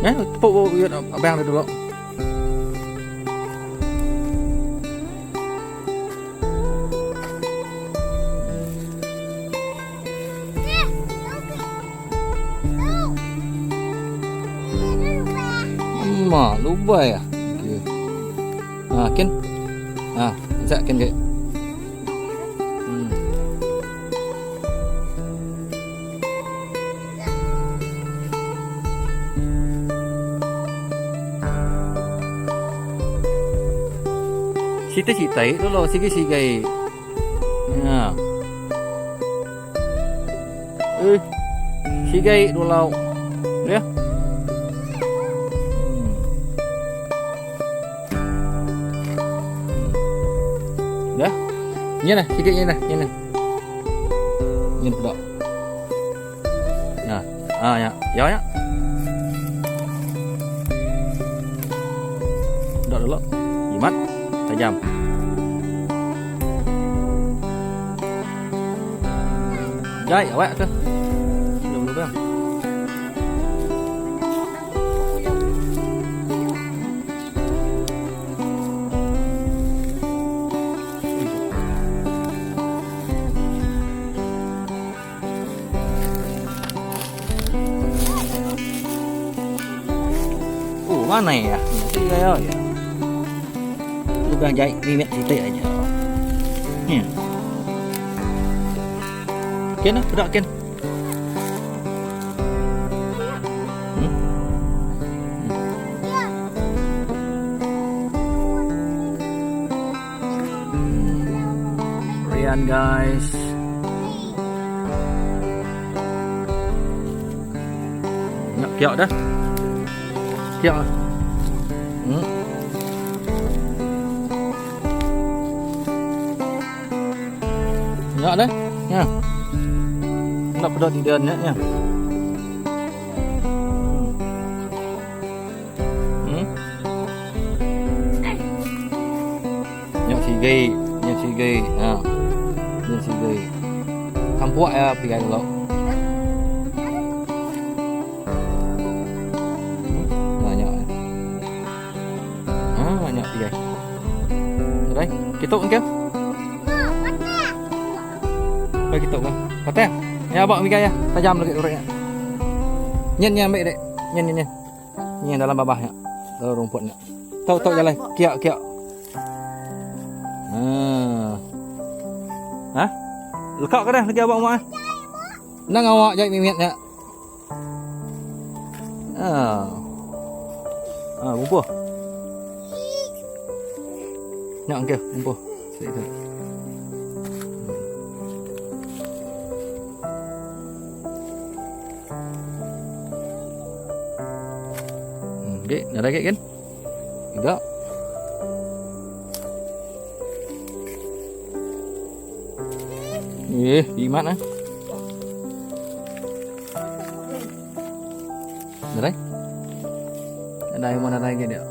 Eh, tepuk bau uyut abang dia dulu. Ma, lubai ah. Okey. Ha, kin. Ha, zat kin ke. Hmm. Sita-sita dulu, sigi-sigi. Ya. Eh, sigai dulu. Ya. Hmm. Dah. Ni lah, sikit ni lah, ni lah. Ni pula. Ya. Ah ya. Ya ya. Dok dulu. Jimat tajam. Jai awak ke? Belum belum. Oh, mana ya? Tiga ya. Ya. Lubang jai mimik sitik aja. Hmm. Ken lah, pedak Ken. Hmm? Rian guys. Nak kiak dah. Kiak. Hmm. Nak dah. Ya. Nak pedak di dan ya. Hmm. Nyak sigai, nyak sigai. Ha. Nyak sigai. Kampuak ya pigai dulu. Nah, nyak. Ha, nyak pigai. Rồi, kita ke? Bagi kita ke? Patah. Ya abang mikai ya. Tajam lagi urutnya. Nyen nyen ambil dek. Nyen nyen nyen. Nyen dalam babah ya. Dalam rumputnya. Tahu tahu jalan. Kiak kiak. Ha. Ha? Lekak ke dah lagi abang mak? Nang awak jahit mimit ya. Ha. Ha, bumpuh. Nak ke bumpuh. Sik tu. Okey, dah lagi kan? Tidak. Eh, di mana? Dah. Ada yang mana lagi dia?